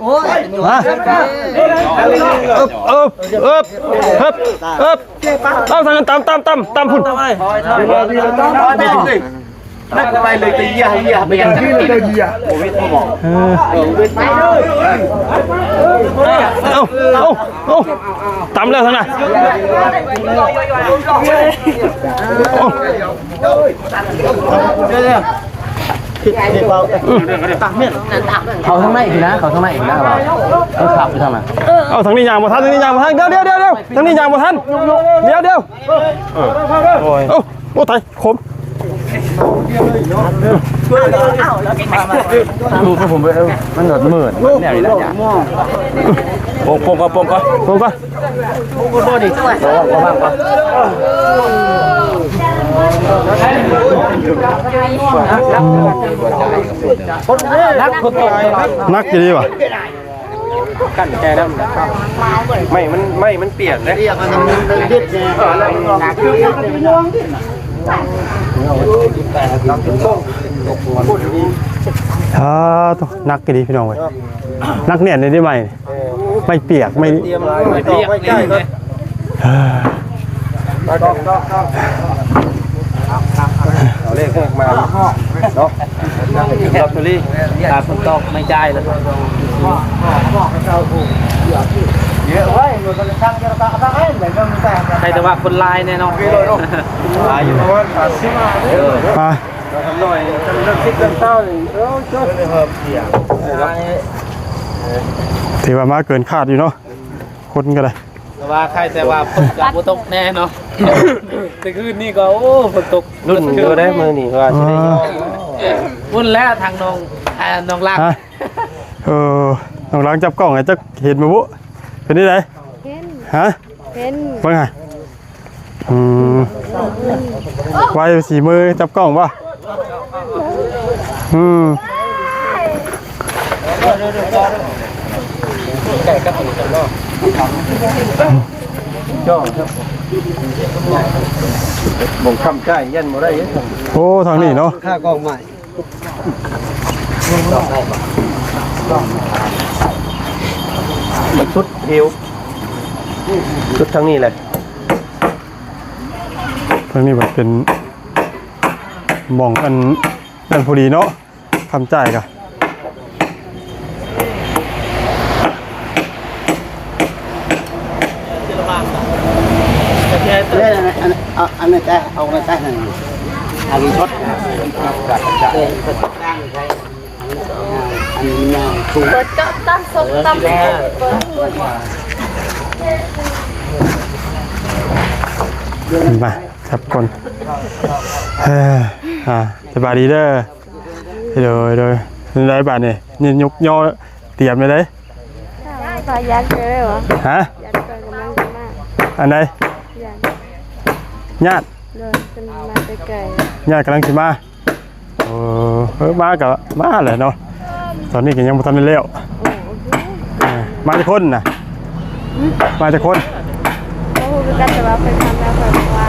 ໂອ້ຍ ຮະ ເອີບ ເອີບ ເອີບ ເອີບ ເອົາທາງນັ້ນ ຕຳ ຕຳ ຕຳ ຕຳພຸ້ນ ນັກໄປເລີຍ ເອີ ເອົາ ເອົາ ເອົາ ຕຳແລ້ວທາງນັ້ນ ເອົາ ເຂົ້າທາງໃນພີ້ນະ ເຂົ້າທາງໃນພີ້ນະ ເອົາ ເອົາທາງນີ້ຍ່າງບໍ່ທັນ ທາງນີ້ຍ່າງບໍ່ທັນ ດຽວ ດຽວ ດຽວ ທາງນີ້ຍ່າງບໍ່ທັນ ດຽວ ດຽວ ເອີ ໂອ້ຍ ໂອ້ ໂອ້ ຕາຍ ຂົມ ລູກໃຫ້ຜົມເບິ່ງ ເອີ ມັນໂດດມືດແນວນີ້ລະ ໂປ່ງ ໂປ່ງກ່ອນ ໂປ່ງກ່ອນ ໂປ່ງກ່ອນ ໜັກອີ່ຫຼີຫວາ ກັ້ນແຈນຳ ໄມ້ມັນ ໄມ້ມັນປຽກເດ້ ອ່າ ໂທ້ ໜັກອີ່ຫຼີພີ່ນ້ອງເອີຍ ໜັກແໜ້ນເດ້ໄມ້ ໄມ້ປຽກ ໄມ້ ຕຽມໄມ້ ໄມ້ໃກ້ກ່ອນ ເອີ ເອົາເລກແຮກມາເນາະ ຖືກລອດເຕີຣີ ຖ້າເພິ່ນຕອກໄມ້ຈ່າຍແລ້ວ ໃຄແຕ່ວ່າຄົນຫຼາຍແນ່ນອນ ຫຼາຍຢູ່ ປະມານສາມສິບ ເອີ ໄປ ໜ້ອຍ ເລີ່ມສິບເລີ່ມຊາວນີ້ ເອີ ຖືວ່າມາເກີນຄາດຢູ່ເນາະ ຄົນກໍໄດ້ ແຕ່ວ່າໃຄແຕ່ວ່າຝົນກໍບໍ່ຕົກແນ່ເນາະ ແຕ່ຄືນນີ້ກໍ ໂອ້ ຝົນຕົກລຸ້ນຢູ່ເດ້ມື້ນີ້ວ່າຊິໄດ້ ພຸ້ນແຫຼະທາງນ້ອງ ອ່າ ນ້ອງລັກ ຮະ ເອີ ນ້ອງລັກຈັບກ້ອງໃຫ້ຈັກເຫັນບໍ່ບຸ ເປັນຈັ່ງໃດ ເຫັນ ຮະ ເຫັນ ເບິ່ງຫາ ອືມ ໄວສີມືຈັບກ້ອງບໍ່ ອືມ ບໍ່ຄ້ຳໃຈ ຢ້ານບໍ່ໄດ້ ໂອ້ ທາງນີ້ເນາະ ຂ້າກ້ອງໃໝ່ ມັນສຸດເຫວ ສຸດທາງນີ້ແຫຼະ ທາງນີ້ມັນເປັນ ໝ່ອງອັນນັ້ນພໍດີເນາະ ຄຳຈ່າຍກະ ເອີ ອັນ ອັນ ເອົາ ອັນນັ້ນຈ້າຍ ເອົາອັນນັ້ນຈ້າຍ ອັນນີ້ຊົດ ເອີ ອັນນີ້ ອັນນີ້ ອັນນີ້ ອັນນີ້ ອັນນີ້ ອັນນີ້ ອັນນີ້ ອັນນີ້ ອັນນີ້ ອັນນີ້ ມາ ຈັບກ່ອນ ເອີ ອ່າ ສະບາຍດີເດີ ໂດຍ ໂດຍ ເປັນໃດບາດນີ້ ຍົກຍໍຕຽມໄດ້ ພາຍັດເດີຫວາ ຮະ ຍັດເດີກຳລັງຊິມາ ອັນໃດ ຍັດ ຍາດ ໂດຍ ເພິ່ນມາແຕ່ໄກ ຍາດກຳລັງຊິມາ ໂອ້ ເອີ ມາກໍມາແຫຼະເນາະ ຕອນນີ້ກໍຍັງບໍ່ທັນໄດ້ແລ້ວ ໂອ້ ໂອເຄ ເອີ ມາຈັກຄົນນະ ມາຈັກຄົນ ບໍ່ຮູ້ຄືກັນ ແຕ່ວ່າເພິ່ນທຳແລ້ວເພິ່ນວ່າ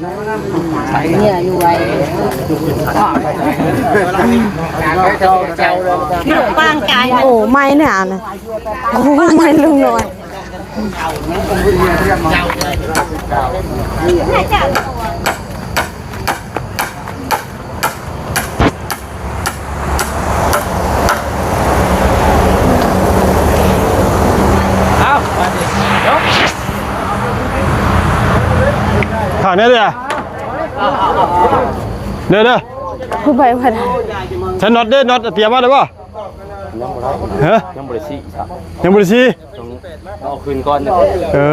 ເມຍຢູ່ໄວ ປາງກາຍ ໂອ້ ໄມ້ເນຍນະ ໂອ້ ໄມ້ລຸງນ້ອຍ. ເອົາ ບາດນີ້ ເນາະ ຂ້າງນີ້ເດ້ ເດີ ເດີ ຄືໄປບໍ່ໄດ້ ໃຊ້ນັອດເດ້ ນັອດຕຽມມາໄດ້ບໍ່? ຍັງບໍ່ໄດ້ ຮະ ຍັງບໍ່ໄດ້ຊີ້ ຍັງບໍ່ໄດ້ຊີ້ ຕ້ອງເອົາຄືນກ່ອນ ເອີ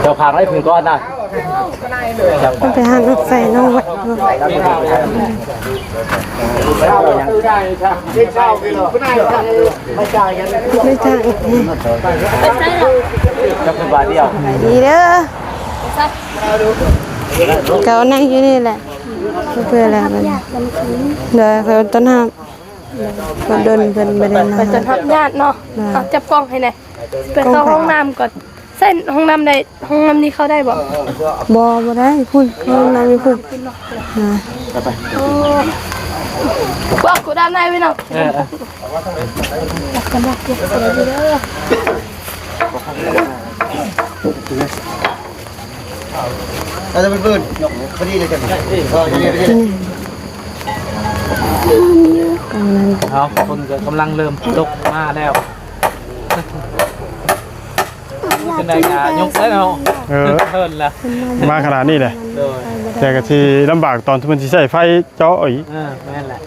ເຈົ້າພາໄດ້ຄືນກ່ອນນະ ມັນໄປຫານັອດໃສ່ນ້ອງໄວ້ ໄດ້ຈ້າງ ຈັກເປັນບາດດຽວ ດີເດີ ເຂົານັ່ງຢູ່ນີ້ແຫຼະ ເພື່ອແລ້ວ ໂດຍ ເຂົາຕົ້ນຫາ ເພິ່ນດົນເພິ່ນບໍ່ໄດ້ມາ ໄປຕົ້ນຫາບຍາດເນາະ ເອົາຈັບກ້ອງໃຫ້ແດ່ ໄປເຂົ້າຫ້ອງນ້ຳກ່ອນ ໃສ່ຫ້ອງນ້ຳໄດ້ ຫ້ອງນ້ຳນີ້ເຂົ້າໄດ້ບໍ່? ບໍ່ ບໍ່ໄດ້ ພຸ້ນ ຫ້ອງນ້ຳຢູ່ພຸ້ນ ພຸ້ນເນາະ ໄປ ໄປ ໂອ້ ພວກກູດຳໄດ້ໄປເນາະ ເອີ ເອີ ອາດຈະເປັນເພິ່ນ ພໍດີເລີຍ ເອີ ເອົາ ຄົນກໍກຳລັງເລີ່ມຕົກມາແລ້ວ ຈັ່ງໃດກໍຍົກໄດ້ເນາະ ເອີ ເພິ່ນລະ ມາຂະໜາດນີ້ແຫຼະ ໂດຍ ແຕ່ກໍຊິລຳບາກຕອນທີ່ເພິ່ນຊິໃຊ້ໄຟເຈາະອີກ ເອີ ແມ່ນແຫຼະ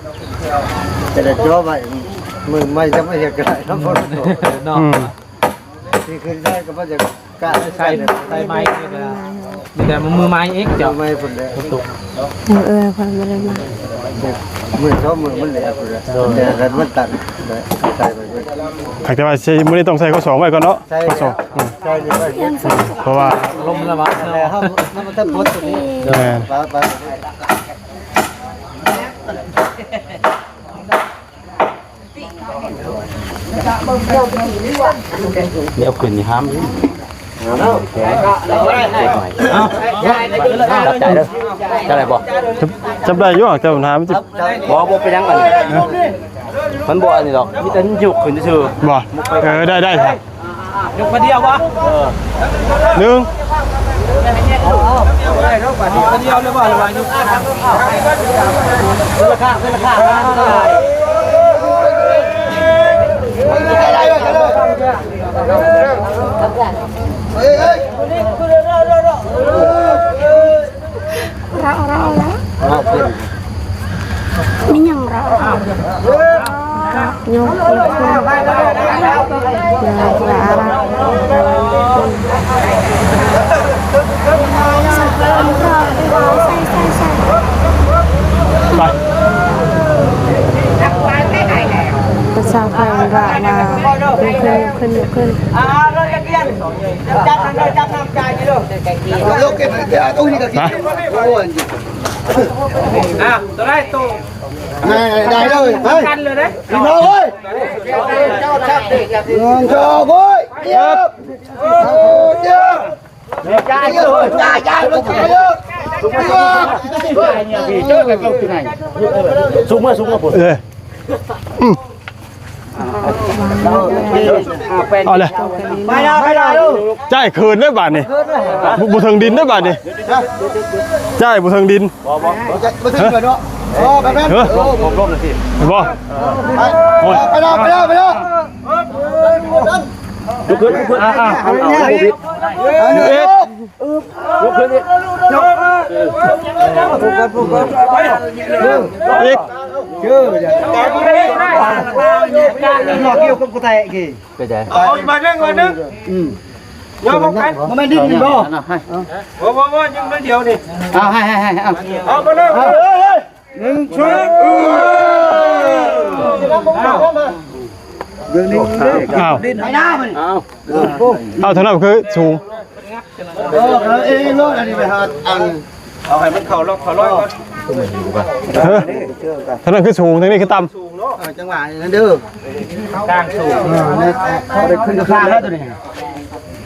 ຈະໄດ້ເຈາະໄວ້ ມື້ໃໝ່ຈະມາເຮັດກໍໄດ້ເນາະ ເນາະ ອືມ ຊິຂຶ້ນໄດ້ກໍບໍ່ຈະກະໃສ່ ໃສ່ໄມ້ນີ້ກໍມີແຕ່ມືໃໝ່ອີກເຈົ້າ ມືໃໝ່ພຸ້ນແຫຼະ ເອີ ເອີ ຂ້ອຍບໍ່ໄດ້ມາ ມື້ສອງມື້ມັນແຫຼະພຸ້ນແຫຼະ ໂດຍ ແຕ່ກັນມັນຕັນ ໃສ່ໄປ ຫາກແຕ່ວ່າຊິ ມື້ນີ້ຕ້ອງໃສ່ຂໍ້ສອງໄວ້ກ່ອນເນາະ ໃສ່ ຂໍ້ສອງ ອືມ ໃສ່ນີ້ໄວ້ ເພາະວ່າລົມລະບາດເນາະ ແລ້ວເຮົາ ມັນຈະປົດຕົວນີ້ ແມ່ນ ໄປ ໄປ ດຽວຄືນນີ້ຫ້າມ ເອົາ ຈັບໄດ້ເດີ ຈັບໄດ້ຢູ່ ແຕ່ບັນຫາມັນຊິ ບໍ່ ບໍ່ເປັນຫຍັງ ອັນນີ້ ມັນບໍ່ອັນນີ້ດອກ ມີແຕ່ຍົກຂຶ້ນຊື່ໆ ບໍ່ ເອີ ໄດ້ ໄດ້ ຍົກຄົນດຽວບໍ່? ເອີ ໜຶ່ງ ຍົກຄົນດຽວເລີຍບໍ່ ຫຼືວ່າຍົກຄົນລະຂ້າງ ຄົນລະຂ້າງ ເຮົາ ເຮົາ ເຮົາ ມີຫຍັງເຮົາ ເຮົາ ຍົກ ຍົກຂຶ້ນ ເອີ ເອີ ເອີ ໃສ່ ໃສ່ ໃສ່ ໄປ ປະຊາໄຟມັນວ່າ ວ່າ ຍົກຂຶ້ນ ຍົກຂຶ້ນ ຍົກຂຶ້ນ ອ່າ ລົດຈັກກະຍານ ຈັບນຳ ຈັບນຳ ຈ່າຍຢູ່ເດີ ລົດເກັບ ເອົາຕົງນີ້ກໍກິນ ໂອ້ຍ ອ່າ ຕົວໃດຕົວ ໄດ້ ໄດ້ເລີຍ ກັນເລີຍເດ້ ພີ່ນ້ອງເອີຍ ເງິນຊອກເອີຍ ເອີ ເອີ ເອີ ສູງມາ ສູງມາພຸ້ນ ເອີ ອືມ ເອົາເລີຍ ໄປລະ ໄປລະ ຈ່າຍຄືນເດີບາດນີ້ ບໍ່ ບໍ່ເຖິງດິນເດີບາດນີ້ ຈ່າຍບໍ່ເຖິງດິນ ບໍ່ ບໍ່ ບໍ່ເຖິງດິນເນາະ ບໍ່ ແບບນັ້ນ ເອີ ລົມໆ ຊິ ບໍ່ ໄປລະ ໄປລະ ໄປລະ ລຸກຂຶ້ນ ລຸກຂຶ້ນ ອ່າ ອ່າ ເອົາ ເອົາ ເອົາ ລຸກຂຶ້ນອີກ ອີກ ເອີ ເອົາອີກບາດໜຶ່ງ ບາດໜຶ່ງ ອືມ ຍອມບໍ່ໄປ ບໍ່ແມ່ນດິນນີ້ບໍ່ ບໍ່ ບໍ່ ບໍ່ ຍັງໜ້ອຍດຽວນີ້ ເອົາ ໃຫ້ ໃຫ້ ໃຫ້ ເອົາ ເອົາ ມາເລີຍ ເອົາ ເຮີ້ຍ ເຮີ້ຍ ໜຶ່ງ ສອງ ເບື້ອງນີ້ ອ້າວ ເອົາ ເອົາ ເທົ່ານັ້ນຄືສູງ ເອີ ເອີ ເອີ ໂລດ ອັນນີ້ໄປຫາ ອັນ ເອົາໃຫ້ມັນເຂົ້າລັອກເຂົ້າລອຍກ່ອນ ເອີ ເທົ່ານັ້ນຄືສູງ ທາງນີ້ຄືຕ່ຳ ເອີ ຈັງຫວະນັ້ນເດີ ກາງສູງ ເອີ ນີ້ ເອົາໄດ້ຂຶ້ນກັບທາງແລ້ວຕົວນີ້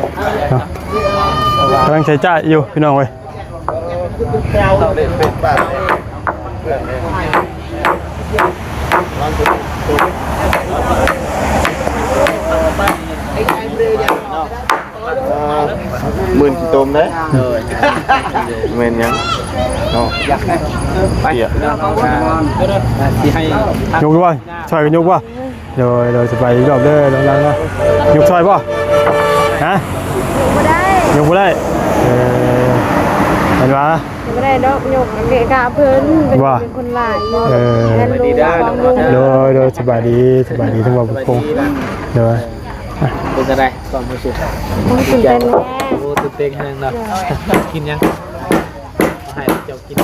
ເນາະ ກຳລັງໃຊ້ຈ່າຍຢູ່ພີ່ນ້ອງເອີຍ. ໝື່ນຂີ້ຕົມເດ້. ໂດຍ ແມ່ນຫຍັງເນາະ? ໄປ ເອີຍ ຊິໃຫ້ ຍົກຢູ່ບໍ່? ຊ່ອຍກັນຍົກບໍ່? ໂດຍ ໂດຍ ສະບາຍດີອີກຮອບເດີ ນ້ອງໆ ເນາະ. ຍົກຊ່ອຍບໍ່? ຮະ? ຍົກບໍ່ໄດ້ ຍົກບໍ່ໄດ້. ເອີ ເຫັນວ່າ ບໍ່ໄດ້ດອກ ຍົກເກະກະເພິ່ນ ເປັນ ວ່າ ເປັນຄົນຫຼາຍຢູ່. ເອີ ແມ່ນລູກ ສະບາຍດີເດີ ສອງລຸງ. ໂດຍ ໂດຍ ສະບາຍດີ ສະບາຍດີ ທັງວ່າບຸກຄົງ. ໂດຍ ເປັນຈັ່ງໃດຄວາມຮູ້ສຶກ? ໂອ້ຍ ຕື່ນເຕັ້ນແຮງ. ໂອ້ ຕື່ນເຕັ້ນແຮງເນາະ. ໂດຍ ກິນຫຍັງ? ໃຫ້ເຈົ້າກິນ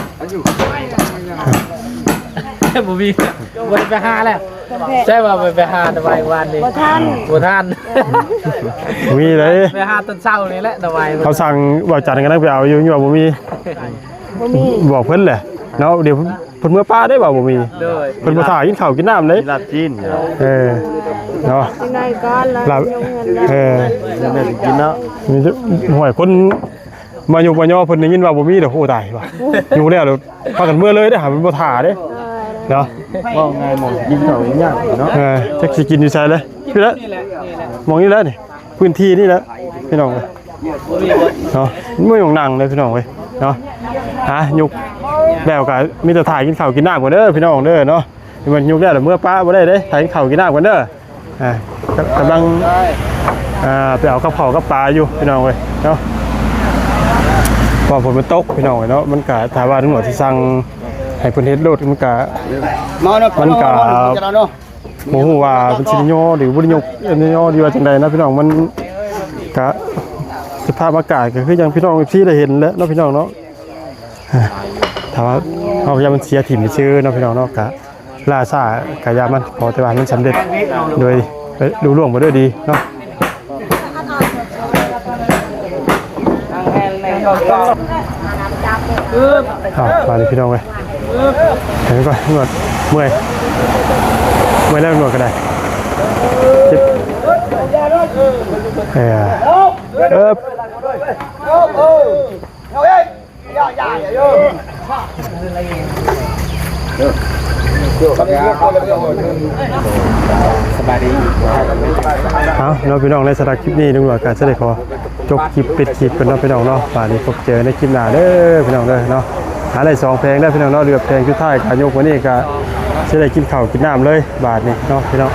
ບໍ່ມີ ບໍ່ໄດ້ໄປຫາແລ້ວ. ແຊບວ່າໄປ ໄປຫາຕະໄວວານນີ້ ບໍ່ທັນ ບໍ່ທັນ. ມີເດ້ ໄປຫາຕອນເຊົ້ານີ້ແຫຼະ ຕະໄວ. ເຂົາສັ່ງ ເວົ້າຈັນກຳລັງໄປເອົາຢູ່ ຍັງວ່າບໍ່ມີ ບໍ່ມີ ບອກເພິ່ນແຫຼະເນາະ. ດຽວເພິ່ນເມືອປະເດ້ ວ່າບໍ່ມີ. ໂດຍ ເພິ່ນບໍ່ຖ້າກິນເຂົ້າກິນນ້ຳເດ້ ກິນລາບຊີ້ນ. ເອີ ເນາະ ກິນໄດ້ກ່ອນລະ ລາບ ເອີ ກິນເນາະ. ມີ ຫ້ວຍ ຄົນ ມາຍຸມາຍໍເພິ່ນໄດ້ຍິນວ່າບໍ່ມີດອກ. ໂອ້ ຕາຍວ່າ ຢູ່ແລ້ວ ພາກັນເມືອເລີຍເດ້ ຫາມັນບໍ່ຖ້າເດ້ເນາະ. ເວົ້າງ່າຍ ໝ່ອງກິນເຂົ້າຍັງຍາກເນາະ. ເອີ ຈັກຊິກິນຢູ່ໃສເລີຍ. ພີ້ແຫຼະ ນີ້ແຫຼະ ນີ້ແຫຼະ ໝ່ອງນີ້ແຫຼະ ນີ້ ພື້ນທີ່ນີ້ແຫຼະ ພີ່ນ້ອງເອີຍເນາະ. ບໍ່ມີໝ່ອງນັ່ງເລີຍ ພີ່ນ້ອງເອີຍເນາະ. ຫາ ຍຸກແລ້ວກະມີແຕ່ຖ້າກິນເຂົ້າກິນນ້ຳກ່ອນເດີ ພີ່ນ້ອງເດີເນາະ. ມັນຍຸກແລ້ວ ເມືອປະບໍ່ໄດ້ເດ້ ຖ້າກິນເຂົ້າກິນນ້ຳກ່ອນເດີ. ອ່າ ກຳ ກຳລັງ ອ່າ ໄປເອົາກັບເຂົ້າກັບປາຢູ່ ພີ່ນ້ອງເອີຍເນາະ. ເພາະຝົນມັນຕົກ ພີ່ນ້ອງເອີຍເນາະ. ມັນກະ ຖ້າວ່າຕຳຫຼວດຊິສັ່ງໃຫ້ເພິ່ນເຮັດໂລດ ມັນກະ ມາເນາະ ມັນກະ ມາເນາະ ບໍ່ຮູ້ວ່າເພິ່ນຊິຍົກ ຫຼືບໍ່ໄດ້ຍົກ ຍົກ ຫຼືວ່າຈັ່ງໃດນະ ພີ່ນ້ອງ. ມັນກະ ສະພາບອາກາດກະຄືຢ່າງພີ່ນ້ອງເອັຟຊີໄດ້ເຫັນແຫຼະເນາະ ພີ່ນ້ອງເນາະ. ຖ້າວ່າເຮົາຢາກມັນເສຍຖິ້ມຊື່ເນາະ ພີ່ນ້ອງເນາະ ກະ ລ່າຊ້າກະຢ່າມັນ ຂໍແຕ່ວ່າໃຫ້ມັນສຳເລັດໂດຍລຸລ່ວງໄປດ້ວຍດີເນາະ. ອ້າວ ມາເລີຍພີ່ນ້ອງເອີຍ. ເຫັນກ່ອນ ນວດ ເມື່ອຍ ເມື່ອຍແລ້ວ ນວດກໍໄດ້ ເຈັບ ເອີ ເອີ. ສະບາຍດີ ເອົາເນາະ ພີ່ນ້ອງ ໃນສຳລັບຄລິບນີ້ ລຸງຫຼວງກໍຈະໄດ້ຂໍຈົບຄລິບ ປິດຄລິບກ່ອນເນາະ ພີ່ນ້ອງເນາະ. ບາດນີ້ພົບເຈີໃນຄລິບໜ້າເດີ ພີ່ນ້ອງເດີເນາະ. ຫາໄດ້ສອງແຜງເດີ ພີ່ນ້ອງເນາະ. ເຫຼືອແຜງສຸດທ້າຍກໍຍົກມື້ນີ້ ກໍຊິໄດ້ກິນເຂົ້າກິນນ້ຳເລີຍບາດນີ້ເນາະ ພີ່ນ້ອງ.